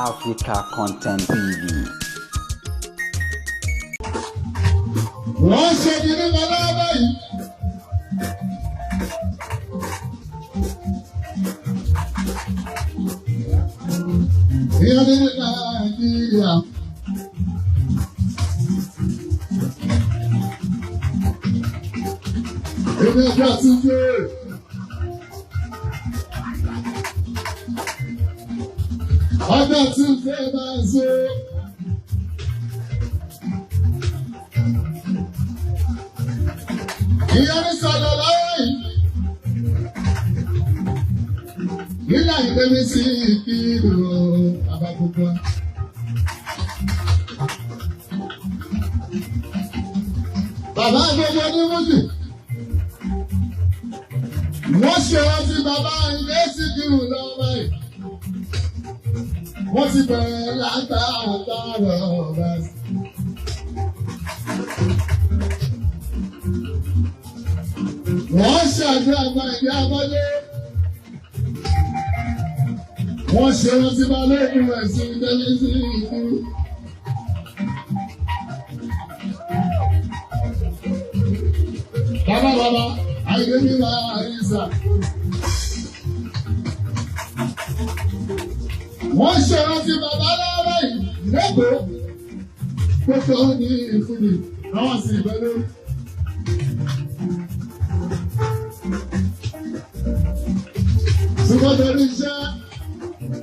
Africa Content TV. Wọ́n ṣe ní nípa lọ́wọ́ báyìí. Ìyá ní Nàìjíríà. Èmi ọjọ́ ti dé. Ọjọ́ Tuesday máa ń ṣe. Ìyá ní sọ̀rọ̀ lọ́wọ́ yìí. Nígbà ìgbẹ́mi sí ìkírò bàbá gbogbo. Bàbá gbogbo ní Mújì. Wọ́n ṣe rántí bàbá ilé Síkírù lọ́wọ́ báyìí. Wọ́n ti bẹ̀rẹ̀ látàárọ̀ ọ̀gá. Wọ́n ṣàdúrà gba ìdí abọ́dé. Wọ́n ṣe rántí balógun ẹ̀sìn tẹ́lẹ̀ sí ìlú. Bàbá bàbá, àìlè mi wá àyíṣà. Wọ́n ṣe rántí bàbá lọ́wọ́ yìí lẹ́kọ̀ọ́. Gbogbo ní ìfúnni, àwọn sì bẹ lórí. Ṣùgbọ́n torí iṣẹ́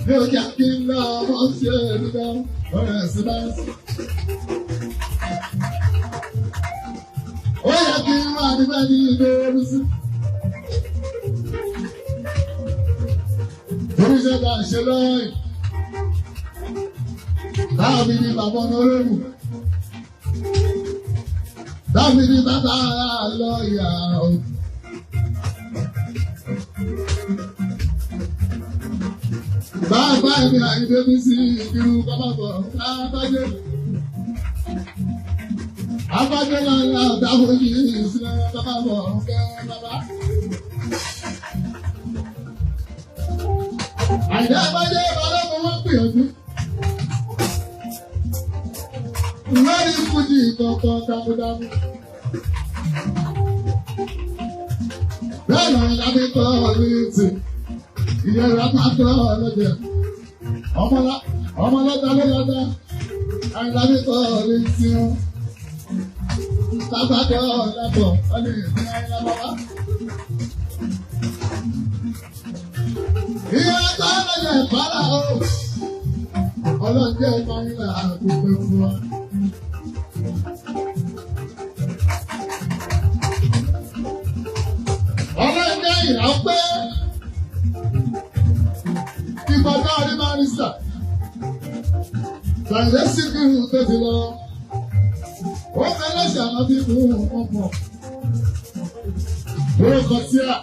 ní ọjà kí n lọ ọmọ ṣe nígbà ọ̀rẹ́ ẹ̀sìn bá ń sìn. Ó yẹ kí n wà níbẹ̀ ní ìlú oríṣi. Torí iṣẹ́ tá a ṣe lọ́wọ́ yìí. Láàbí ni bàbá ọ̀nà olóògùn. Láàbí ni bàbá lọ́ọ̀yà o. Bàbá mi àyíndé mi sí ìlú bàbá Abájé. Abájé máa ń la ọ̀dàbò yìí sílẹ̀ bàbá bọ̀ ọ̀kẹ́ bàbá. Àyíndé Abájé balógun wọ́n gbìyànjú. Lórí fújì kọ̀ọ̀kan takuntakun. Bẹ́ẹ̀ lọ́run lábẹ́ kọ́ orí ti. Ìyẹ̀rọ máa tọ́ ọlọ́jẹ̀. Ọmọlọ́ta ló lọ́ta. Àyìnlábí kọ́ orí ti wọn. Bàbá kọ́ ọ̀làbọ̀ ọ̀nì ìpín àyìnlá bàbá. Ìyẹ̀rọ tọ́ ọlọ́jẹ̀ pàrà o. Ọlọ́jẹ̀ máa ń là àdúgbò fún wa. Ọlọ́jẹ̀ ìyá pé ìgbàgbọ́ ọdún máa ń sà. Tàlẹ́ Síkírù tó ti lọ. Ó fẹ́ lọ́sẹ̀ àmọ́ bí mú un pọ̀. Orúkọ tí a.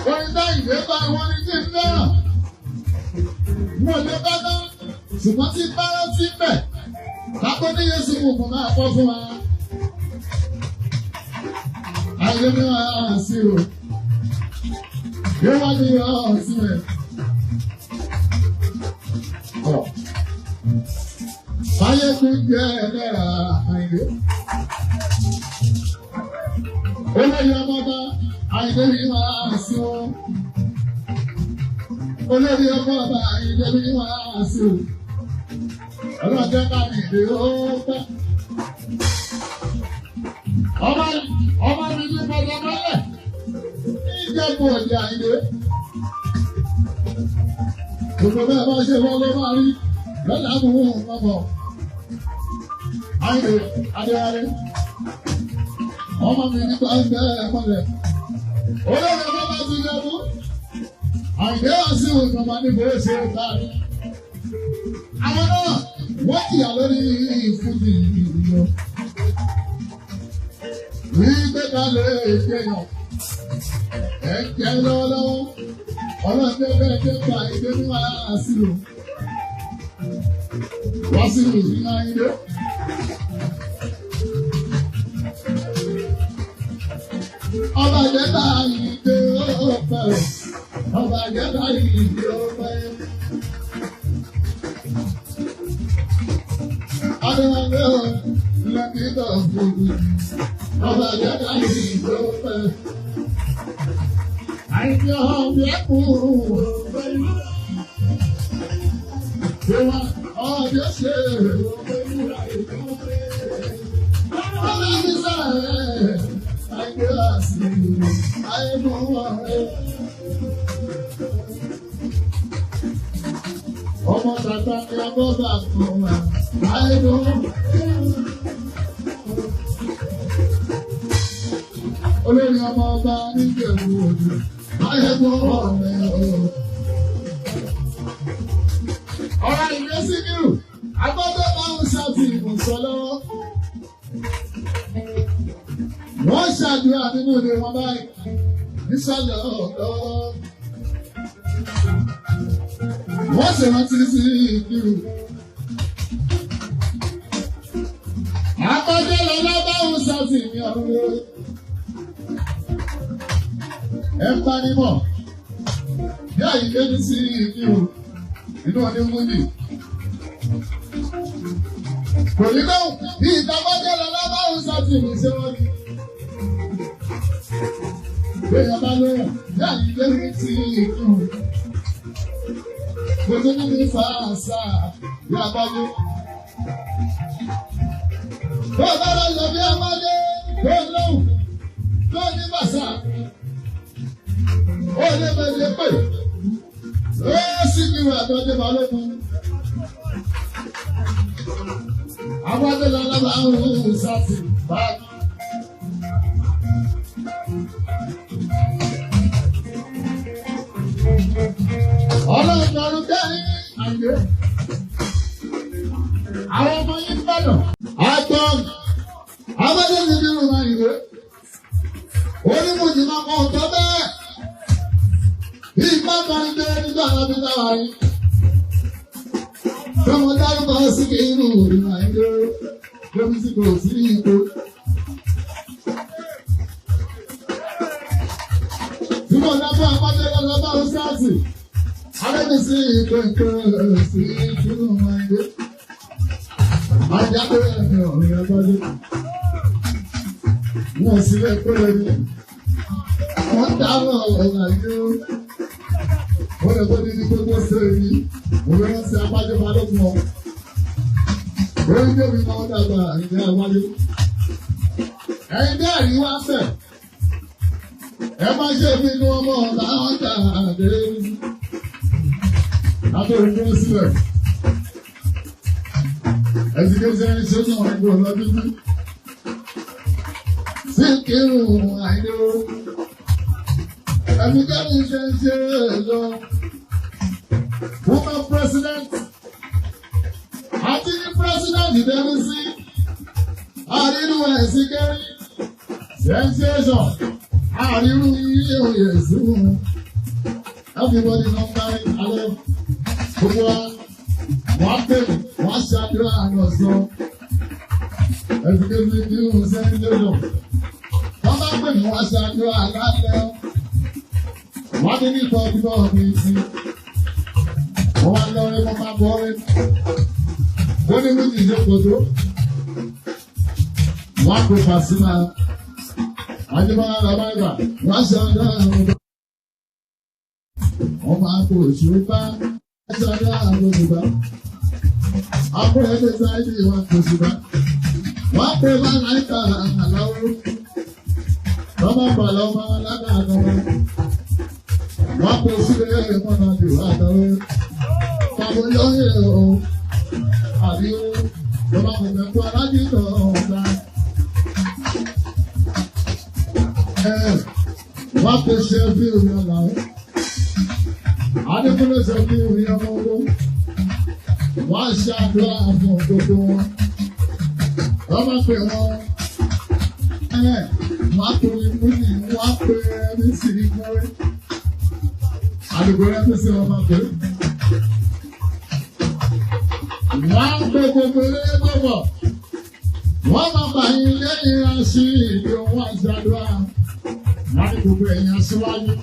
Orin náà ìwé bá wọn ní kí n fẹ́ràn. Mo lè bá tán, ṣùgbọ́n tí bá rántí bẹ̀. Lápò ní Yéṣu mú kò máa kọ́ fún wa. Àyè mi wá sí o. Yóò wá ní ọ̀sìn rẹ̀. Báyé fi jẹ́ ẹlẹ́ra àìlé. Olóyè ọmọọba àìlé mi máa sí o. Olórí ọmọọba àìlé mi máa sí o. Ọlọ́jọ́ bá mi dé ó pẹ́. Ọmọ mi ní pọ̀jọ́mọ́lẹ̀. Ìjẹ́kù ọ̀dẹ̀ àìlé. Gbogbo bẹ́ẹ̀ bá ṣe wọ́n ló máa rí lọ́la mú un ọmọ. Àyìnbó Adéwálé. Ọmọ mi nípa ẹgbẹ́ mọ́lẹ̀. Olórí ọmọ bá ti dẹ̀bú. Àyìnbó wá sí òun ọmọ ní bó ṣe bá rí. Àwọn náà wọ́n jìyà lórí ìfúnni ìlú. Rí pé ká lè jẹyàn. Ẹ jẹ́ lọ́wọ́lọ́wọ́. Ọlọ́dẹ bẹ́ẹ̀ dé pa ìdè ní wàá sí o. Wá sí ìlú ní Ayíndé. Ọba jẹ́ta ìdè ó pẹ́ o. Ọba jẹ́ta ìdè ó pẹ́. Adéwálé o, lẹ́kìtọ̀ fúnmi. Ọba jẹ́ká yìí ló pẹ́. Àìní ọ̀bẹ kú. Ìwà ọ̀bẹ ṣe. Ọba mi sáré. Àìní àsìkò. Àìní ọ̀rẹ́. Ọmọ tata ni abọ́bà fún wa. Àìní. Olórí ọmọ ọba níjẹ̀bú òjò. Àìní ọ̀rẹ́ o. Ọ̀rọ̀ ìwé Síkírù, agbọ́dọ̀ máa ń ṣàfihàn sọ lọ́wọ́. Wọ́n ṣàdúrà nínú ilé wọn báyìí nísàlẹ̀ ọ̀dọ́. Wọ́n sì rántí sí Síkírù. Agbọ́dọ̀ lọ́lá bá ń ṣàfihàn ọ̀rọ̀. Ẹ ń bá nímọ̀ bí àyíké ní Síkírù inú ọdún múndì. Kò ní lóhùn bí ìtàkọ́jọ́ lọ lábáhùn sátìmì ṣé wọ́n ní. Béèyàn bá lóhùn bí àyíké ní ti ìlú. Kò tó ní ní fàáṣà bí abájé. Bó bá lọ yọ bí abájé tó lóhùn tó ní bàṣà. Ó lè bẹ̀rẹ̀ pè. Ó sì ní ìwà àtọ́jú balógun. Àwọn adéla lábàá ń rún sáfì báyìí. Ọlọ́run lọ́run dẹ́rìn àyè. Àwọn ọmọ yín bàdàn. Àgbọ̀n Abájọ́ ti ní ìrùn àyè. Onímọ̀jì máa kọ́ ọ̀tọ́ bẹ́ẹ̀. Ìgbà kan ń dé nígbà láti dára yín. Tọ́mọ dárúkọ sí kí inú ìrìn àìjọ lómi sí kò sí ipò. Tí mo dábọ̀ àpájẹ́ lọ́lọ́ bá ń sáàtì, Adébí sí ìpè sí ìtúnú àìjọ. Àjáde ẹ̀mí ọ̀rìn àgbájé. Wọ́n sì lè pé lórí. Wọ́n dábọ̀ ọ̀rìn àìjọ. Wọ́n lè kó ní gbogbo sẹ́yìn. Òwe wọn ti apájọ balógun ọ. Orí tóbi máa ń dàgbà ìdí àwáyé. Ẹyin bẹ́ẹ̀ rí wá fẹ̀. Ẹ má ṣe bínú ọmọ ọ̀la ọjà àdé. Látòrí dúró sílẹ̀. Ẹ̀sìn kí ṣe ń ṣe náà ń gbọ́ lọ́dún bí. Síkírù Àyìndé. Ẹ̀mí kẹ́mi ṣe ń ṣe lọ. Woman president àti ní president ìdẹ́rù sí àrírú ẹ̀sìn kẹ́rí sensation àrírú ilé òye ìsúnmù everybody don carry alẹ́ gbogbo wa wọ́n pè wọ́n ṣàdúrà àná sọ ẹ̀sìn kẹ́rí ní ìhùn sensation wọ́n bá pè wọ́n ṣàdúrà lálẹ́ wọ́n ní ní ìtọ́jú náà ní ìsìn. Wọ́n wá lọ́rẹ́ wọ́n máa bọ́ ọ́rẹ́. Wọ́n ní méjì ṣe kòtó. Wọ́n á pè Pàṣímà. Ajíbọ́lá Làbáyébà. Wọ́n á ṣe ọjọ́ àwọn ọmọ. Wọ́n máa kó òṣèré bá. Wọ́n á ṣe ọjọ́ àwọn ọmọ. Àpò ẹgbẹ́ sáyé wọn kò ṣùgbọ́n. Wọ́n á pè bá láìka àláwọ́. Lọ́mọ pàlọ́ ọmọ alága àgbọ̀n. Wọ́n á pè sílẹ̀ mọ́nà jù àtàwọn. Bàbá olóyè o, àbí o, bàbá kò fẹ́ kú alájìnà ọ̀gá. Ẹ wọ́n pè ṣe bí omi ọ̀la o. Adékúnlé ṣe bí omi ọmọ ogun. Wọ́n á ṣe àdúrà fún gbogbo wọn. Wọ́n máa pè wọ́n. Ẹ wọ́n á pè ní wọ́n á pè ní sí ìkúrẹ́. Àdìgbò rẹ̀ pèsè wọn máa pè é. Wọ́n á pè gbogbo eléré gbogbo. Wọ́n máa bá yín lẹ́yìn aṣí ìdí òun àṣàdúrà. Wọ́n ní gbogbo ẹ̀yìn aṣíwájú.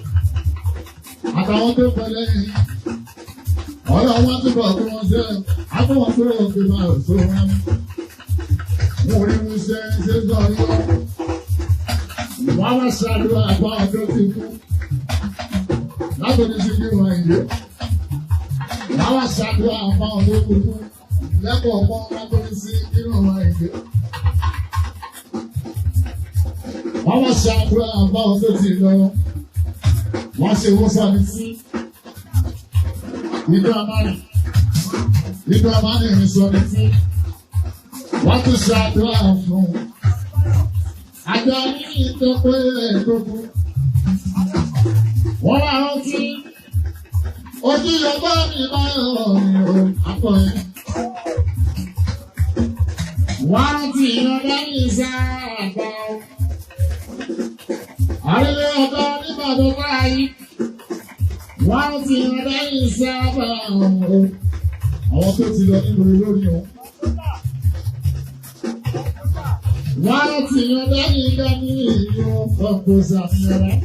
Àtàwọn tó pẹ̀ lẹ́yìn. Ọlọ́run wá túbọ̀ kí wọ́n ṣe. Àbọ̀wọ̀n tó rọ̀ fi máa sọ wọn. Mo rí wíṣẹ́ ṣe sọ yọ. Wọ́n wá ṣàdúrà àbá ọjọ́ ti kú. Látòdì sí kí wọ́n ìlú. Wọ́n wá ṣàdúrà àbá ọjọ́ ti kú. Lẹ́kọ̀ọ́ mọ́ látòdì sí kí wọ́n ìlú. Wọ́n wá ṣàdúrà àbá ọjọ́ ti lọ. Wọ́n ṣe wọ́n sáré sí. Ìjọ àmàlì. Ìjọ àmàlì ń sọ ní sí. Wọ́n tún ṣàdúrà fún un. Àjọ ní ìtọ́pẹ́ ẹ̀ẹ́dógún. Wọ́n wá rántí. Ojú Yorùbá mi máa ń rọrùn àpọ̀ yẹn. Wọ́n rántí ìrànlọ́ ní ìsáàbà. Àríwé ọ̀dọ́ nígbàdàn báyìí. Wọ́n rántí ìrànlọ́ ní ìsáàbà. Àwọn tó ti lọ nínú olórí wọn. Wọ́n ti yan lẹ́yìn dání ìlú ọkọ̀ ṣàfihàn.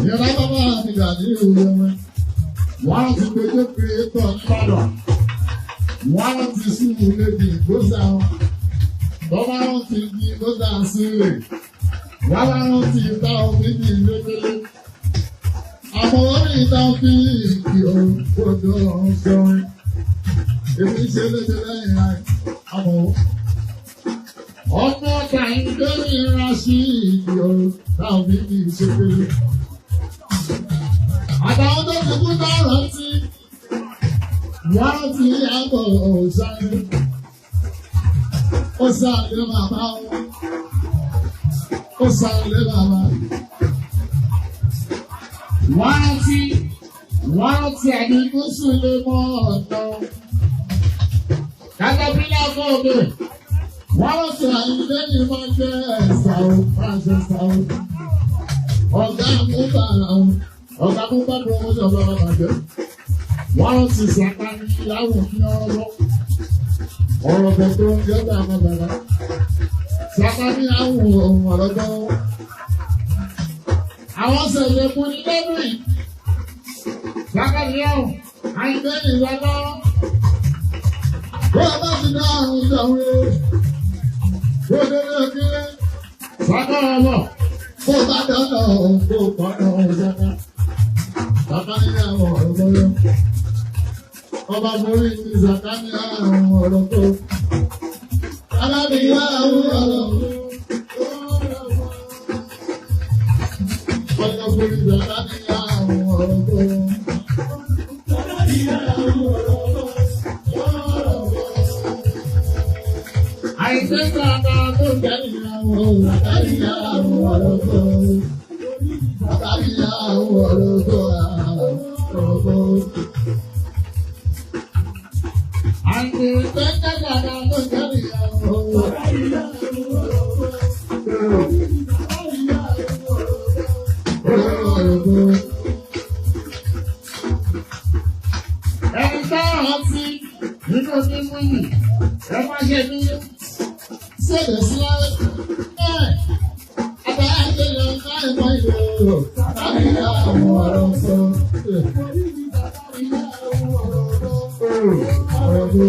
Ìyọ̀lá bàbá mi gà ní ìlú wọn. Wọ́n ti gbẹjọ́ kìrìtọ̀ nìbàdàn. Wọ́n ti sùn lébi ìgbósà wọn. Bọ́lá wọn ti di ìgbósà sílẹ̀. Wọ́n wọn ti ta omi ní ìlébélé. Àmọ́ orí ìta fi ìkì òkòdó ọ̀hún sọrin. Èmi ṣe léde lẹ́yìn láì. Àmọ́ ọmọ ọba ìdórí ìránṣẹ́ ìdí ọ̀rọ̀ táwọn méjì ìṣègbè. Àtàwọn tó ti kú náà rántí, wọ́n ti àbọ̀ ọ̀sáré. Ó sáré bàbá wọn. Ó sáré bàbá. Wọ́n rántí, wọ́n rántí àdínkù sílé mọ́ ọ̀nà. Kátàpílà kọ́ ọ̀gbìn. Wọ́n sọ àyíké ní máa jẹ́ ẹ̀sà o, Francis o. Ọ̀gá mú bá o, ọ̀gá mú bá promotion bá bàbá jẹ́. Wọ́n ti sàpá ní ìyàwó ní ọ̀rọ̀. Ọ̀rọ̀ bẹ̀ tó ń jẹ́ bá àwọn bàbá. Sàpá ní àwọn ohun ọ̀rọ̀gbọ́. Àwọn sẹ̀lẹ̀ mú ní lẹ́nu yìí. Sàpá ní àwọn àyíké ní ìlànà. Bó o bá ti dá àrùn ìjọun kó bá dáná kó kọ́nà ọ̀sánná. Bàbá ní àwọn ọ̀rọ̀ bọ́yọ́. Ọba borí ní Zàká ní àwọn ọ̀rọ̀ tó. Bàbá mi yá àwọn ọ̀rọ̀ tó. Ọba borí Zàká ní àwọn ọ̀rọ̀ tó. Bàbá mi yá àwọn ọ̀rọ̀ tó. Àìsí kàkà tó jẹ́ ìyàwó, bàbá ìyàwó ọ̀rọ̀ tó. Bàbá ìyàwó ọ̀rọ̀ tó ọ̀rọ̀ tó. Àìsí kàkà tó jẹ́ ìyàwó, bàbá ìyàwó ọ̀rọ̀ tó. Ẹni tá a rántí nínú mímú yìí, ẹ má ṣe ní. Sẹ́dẹ̀ sí ẹ̀ àbáyé láìpẹ́ ìlú tàbí àwọn ọ̀rọ̀ sọ. Ọ̀rọ̀ tó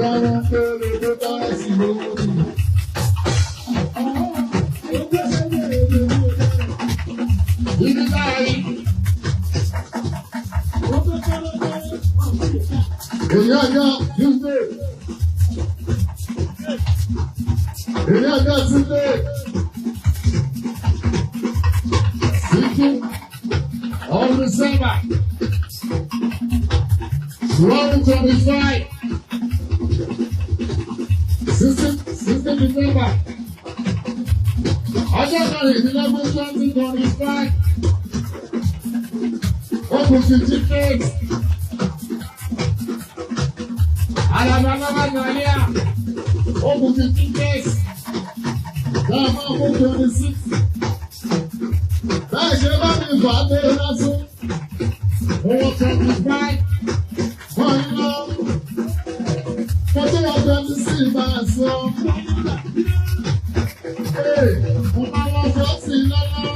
rọrùn pẹ̀lú tó tọ́lá sí lórí. Ibi báyìí. Èyí ọjọ́ Tuesday. Èyí ọjọ́ Tuesday. 16 of December 2025. 16 December. Ọjọ́ kẹrìndínlógún 2025. Ó kù 15 days. Alabama Nàìjíríà ó kù 15 days. Dáa máa mú 26. Báyìí ṣe bá mi fà á dé lásán. Owó 25. Wọ́n ń lọ. Mo tún wọ 26 máa sọ. Mo máa wọ 40 lọ́lọ́.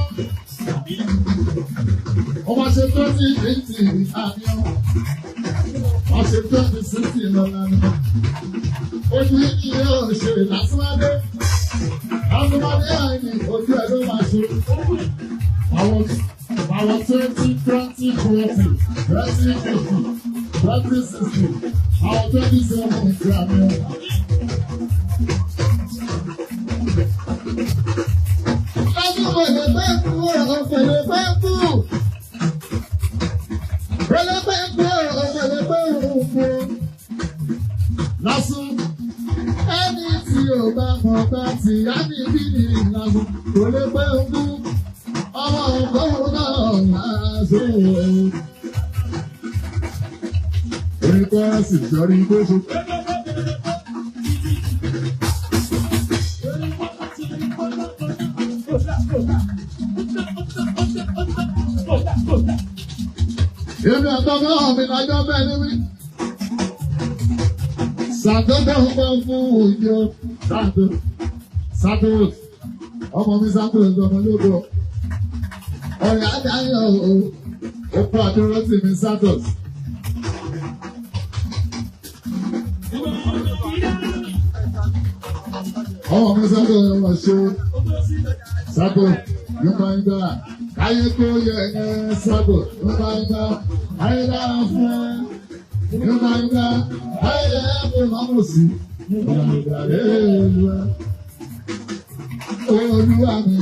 Mo máa ṣe 2020 àmì ọ̀. Wọ́n ṣe 2060 lọ́la ni. Ojú yìí yóò ṣe lásìmọ́dé. Lásìmọ́dé àìní ojú ẹ̀ ló máa ṣe. Àwọn 20, 20, 40, 20, 50, 20, 60, àwọn 20, 70 àmì. Lásìkò ìlẹ̀pẹ̀ kú, ọ̀pẹ̀lẹ̀pẹ̀ kú. Pẹ̀lẹ́pẹ̀ kú, ọ̀pẹ̀lẹ̀pẹ̀ kú. Lásán ẹni tí ò bá mọ̀ bá ti á ní bí ní ìlànà kò lè pẹ́ ń kú. Ọmọ ọgọ́rùn-ún náà lásán. Orin kọ́rọ́sì sọrí gbóṣù. Èmi àtọ́gbọ́n mi lájọ́ bẹ́ẹ̀ ni wí. Sàdódó ń bọ̀ fún òjò Sàdó. Sàdó ọmọ mi Sàdó ọmọ lógo. Ọ̀rẹ́ Adáyọ̀ o, ó kó àdúró tì mí Santos. Ọmọ mi Sàdó ọmọ ṣe Sàdó yóò máa ń gbà. Ayé kó yẹ ẹ Sàdó yóò máa ń gbà. Ayé dára fún ẹ yóò máa ń gbà. Ayé kó máa mọ̀ sí. Olúwa mi.